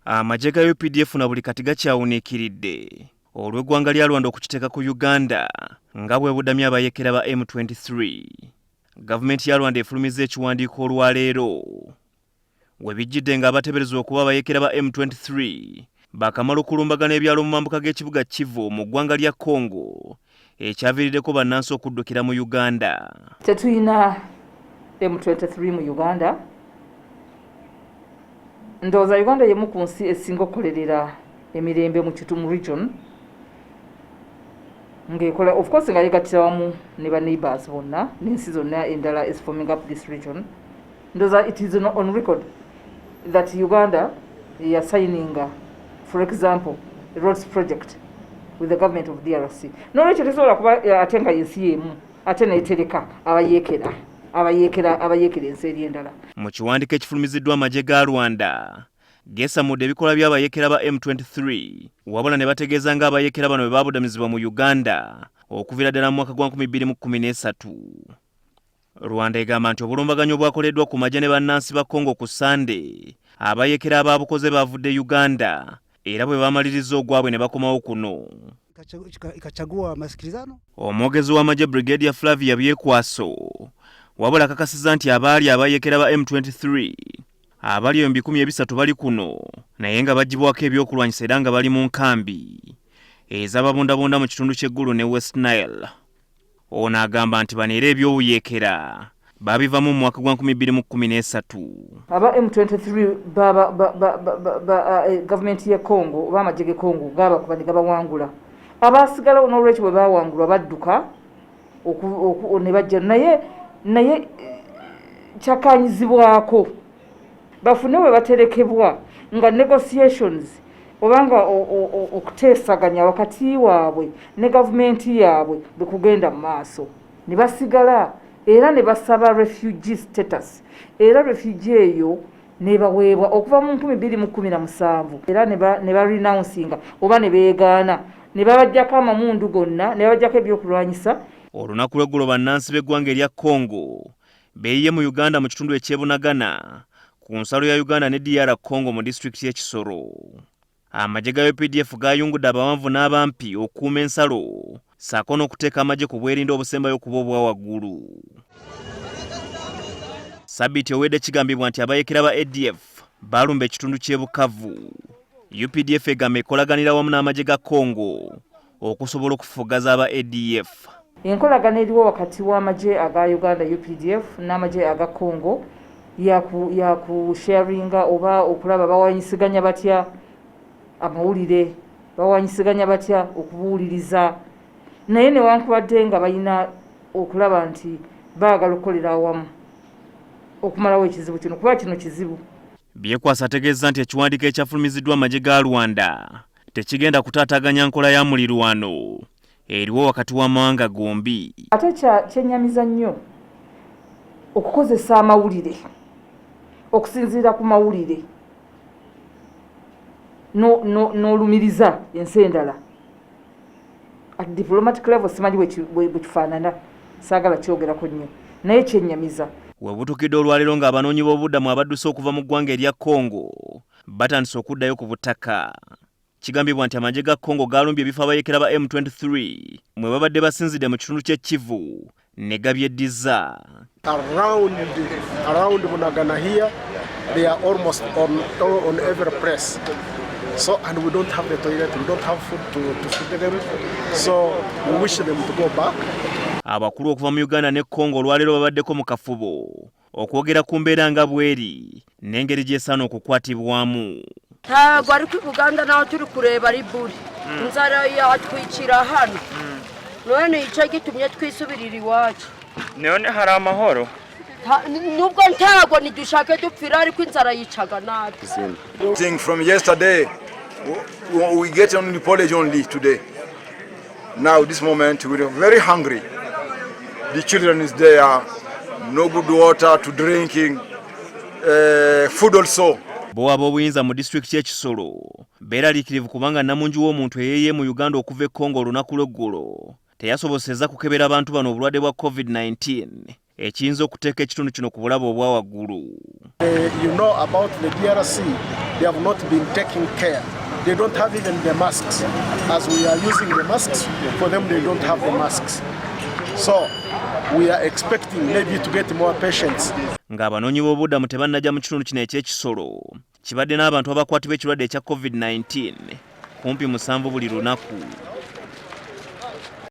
Amagye ga UPDF na buli kati gakyawuniikiridde olw'eggwanga lya Rwanda okukiteeka ku Uganda nga bw'ebudamya abayeekera ba M23. Gavumenti ya Rwanda efulumizza ekiwandiiko olwaleero we bijjidde ng'abateeberezebwa okuba abayeekera ba M23 baakamala okulumbagana ebyalo mu mambuka g'ekibuga Kivu mu ggwanga lya Congo ekyaviiriddeko bannansi okuddukira mu Uganda. Tetulina M23 mu Uganda. Ndowooza Uganda y'emu ku nsi esinga okukolerera emirembe mu kitu mu region, ng'ekola of course nga yegattira wamu ne ba neighbors bonna n'ensi zonna endala is forming up this region. Ndowooza it is on record that Uganda yasayininga, for example, a roads project with the government of DRC. Nolwekyo tesobola kuba ate nga yensi y'emu ate netereka abayeekera abayeekera abayeekera ensi eri endala. Mu kiwandiiko ekifulumiziddwa amagye ga Rwanda, geesamudde ebikolwa by'abayeekera ba M23, wabula ne bategeeza ng'abayeekera bano bwe baabudamizibwa mu Uganda okuviira ddala mu mwaka gwa 2013. Rwanda egamba nti obulumbaganyi obwakoleddwa ku magye ne bannansi ba Congo ku Sande, abayeekera abaabukoze baavudde Uganda era bwe bamaliriza ogwabwe ne bakomawo kuno. Ikachagua masikilizano. Omwogezi w'amagye, Brigadier Flavia Byekwaso, wabula akakasizza nti abaali abayeekera ba M23 abali eyo mu 300 bali kuno, naye nga baggyibwako ebyokulwanyisa era nga bali mu nkambi ez'ababundabunda mu kitundu ky'e Gulu ne West Nile. Ono agamba nti bano era ebyobuyeekera babivamu mu mwaka gwa 2013. Aba M23 gavumenti ye Congo oba amagye ge Congo gabakuba ne gabawangula. Abasigalawo n'olwekyo bwe bawangulwa badduka ne bajja, naye kyakanyizibwako bafune we baterekebwa nga negotiations obanga okuteesaganya wakati waabwe ne gavumenti yaabwe bwe kugenda mu maaso, ne basigala era ne basaba refugee status, era refugee eyo nebaweebwa okuva mu 2017, era ne barenouncinga oba ne beegaana ne babajjako amamundu gonna ne babajjako ebyokulwanyisa. Olunaku lw'eggulo, bannansi b'eggwanga erya Congo beeyiye mu Uganda mu kitundu eky'e Bunagana ku nsalo ya Uganda ne DR Congo mu disitulikiti y'e Kisoro. Amagye ga UPDF gayungudde abawanvu n'abampi okukuuma ensalo ssaako n'okuteeka amagye ku bwerinde obusembayo okuba obwa waggulu. Sabbiiti owedde, kigambibwa nti abayeekera ba ADF baalumba ekitundu ky'e Bukavu. UPDF egamba ekolaganira wamu n'amagye ga Congo okusobola okufugaza aba ADF. Enkolagana eriwo wakati w'amagye aga Uganda UPDF n'amagye aga Congo yakusharinga oba okulaba bawanyisiganya batya amawulire, bawanyisiganya batya okubuuliriza, naye newankubadde nga balina okulaba nti baagala okukolera awamu okumalawo ekizibu kino, kuba kino kizibu. Byekwasa ategeeza nti ekiwandiiko ekyafulumiziddwa amagye ga Rwanda tekigenda kutaataaganya nkola ya mulirwano eriwo wakati w'amawanga gombi. Ate kyenyamiza nnyo okukozesa amawulire, okusinziira ku mawulire n'olumiriza ensi endala at diplomatic level. Simanyi bwe kifaanana, saagala kyogerako nnyo, naye kyenyamiza. We butukidde olwaleero ng'abanoonyi b'obuddamu abadduse okuva mu ggwanga erya Congo batandise okuddayo ku butaka. Kigambibwa nti amagye ga Congo galumbye ebifo abayeekera ba M23 mwe babadde basinzidde mu kitundu ky'e Kivu ne gabyeddiza. Around Bunagana here, they are almost on every place. So, and we don't have the toilet, we don't have food to feed them. So we wish them to go back. Abakulu okuva mu Uganda ne Congo olwaleero babaddeko mu kafubo okwogera ku mbeera nga bweri n'engeri gy'esaana okukwatibwamu. Ntabwo ari ku Uganda naho turi kureba ari buri inzara yatwikira hano, none icyo gitumye twisubirira iwacu. None hari amahoro? Nubwo ntabwo ntidushake dupfira, ariko inzara yicaga nabi. Think from yesterday, we get only porridge only today. Now this moment we are very hungry. The children is there, no good water to drinking, food also. Bo ab'obuyinza mu disitulikiti y'e Kisoro beeraliikirivu kubanga namungi w'omuntu eyeeye mu Uganda okuva e Congo olunaku lw'eggulo teyasobosezza kukebera abantu bano obulwadde bwa COVID-19, ekiyinza okuteeka ekitundu kino ku bulabe obwa waggulu. You know about the DRC, They have not been taking care. They don't have even the masks. As we are using the masks, for them they don't have the masks. So we are expecting maybe to get more patients. Ng'abanoonyi b'obubuddamu tebannajja mu kitundu kino eky'ekisolo kibadde n'abantu abakwatibwa ekirwadde ekya COVID-19 kumpi 7 buli lunaku.